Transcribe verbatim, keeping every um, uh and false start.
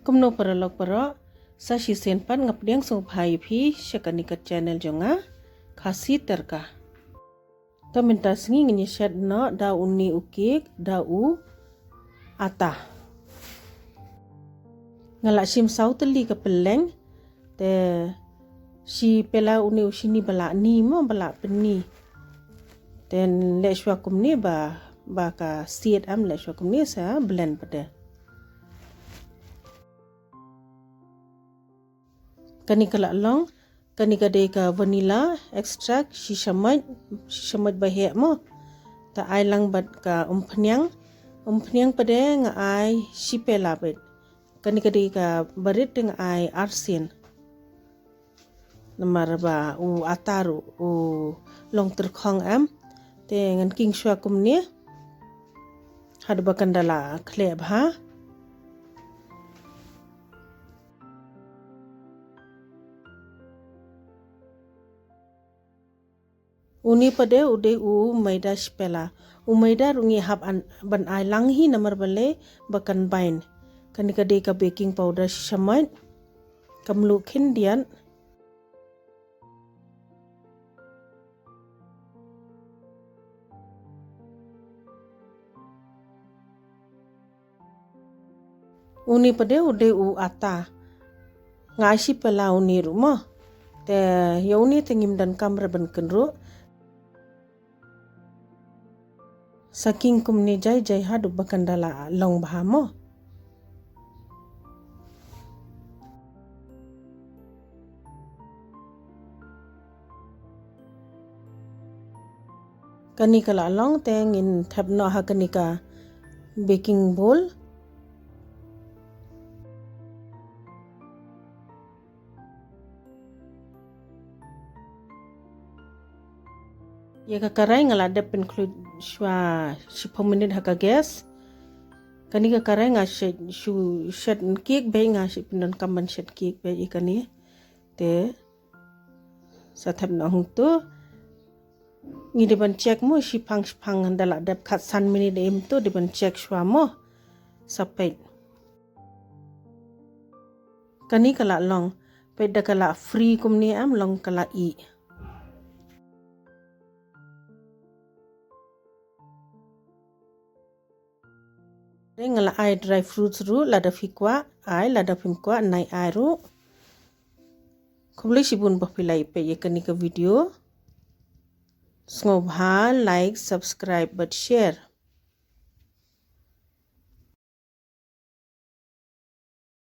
Kumno paralok parok, sa shisien pat nga pdiang sngewbha ïa phi sha kane ka channel jong nga, Khasi Tadka. Te mynta sngi ngin ïa shet noh da une u cake da u ata. Nga la shim saw tylli ka pylleng, te shi pela une u shini ba la ni mo, ba la pynni. Te leh shuwa kumne ba, ba ka siat, em, leh shuwa kumne sa blend pat de. Kane ka la long, kane ka dei ka vanilla extract, shi shamoit, shi shamoit ba heh mo. Te ai lang bad ka umphniang, umphniang pat de nga ai shi pela bad. Kane ka dei ka barit te nga ai arsien. Namar ba u ata ruh u long tyrkhong, em. Te ngan king shuwa kumne haduh ba kan da la khleh bha. Une pat de u dei u maida shi pela. U maida ruh ngi hap ban ai lang hi namar balei, ba kan bind. Kane ka dei ka baking powder shi shamoit. Kam luh khyndiat. Une pat de u dei u ata. Nga ai shi pela une ruh mo. Te ïa une te ngim donkam re ban kynruh. Sa king kumne jai jai haduh ba kan da la long bha mo. Kane ka la long, te ngin thep noh ha kane ka baking bowl. Ïa ka karai nga la dep pynkhluit shuwa shiphew minit ha ka gas. Kane ka karai nga shet, shu shet cake bake, nga shu pyndonkam ban shet cake bake ïa kane. Te sa thep noh hangto. Ngi dei ban check mo, shiphang shiphang da la dep khatsan minit em to, dei ban check shuwa mo. Sa peit. Kane ka la long, peit da ka la free kumne, em, long ka la ih. Te nga la ai dry fruits ruh, lada phi kwah ai, lada phim kwah nai ai ruh. Khublei shibun ba phi la ïa peit ïa kane ka video. Sngewbha like, subscribe bad share.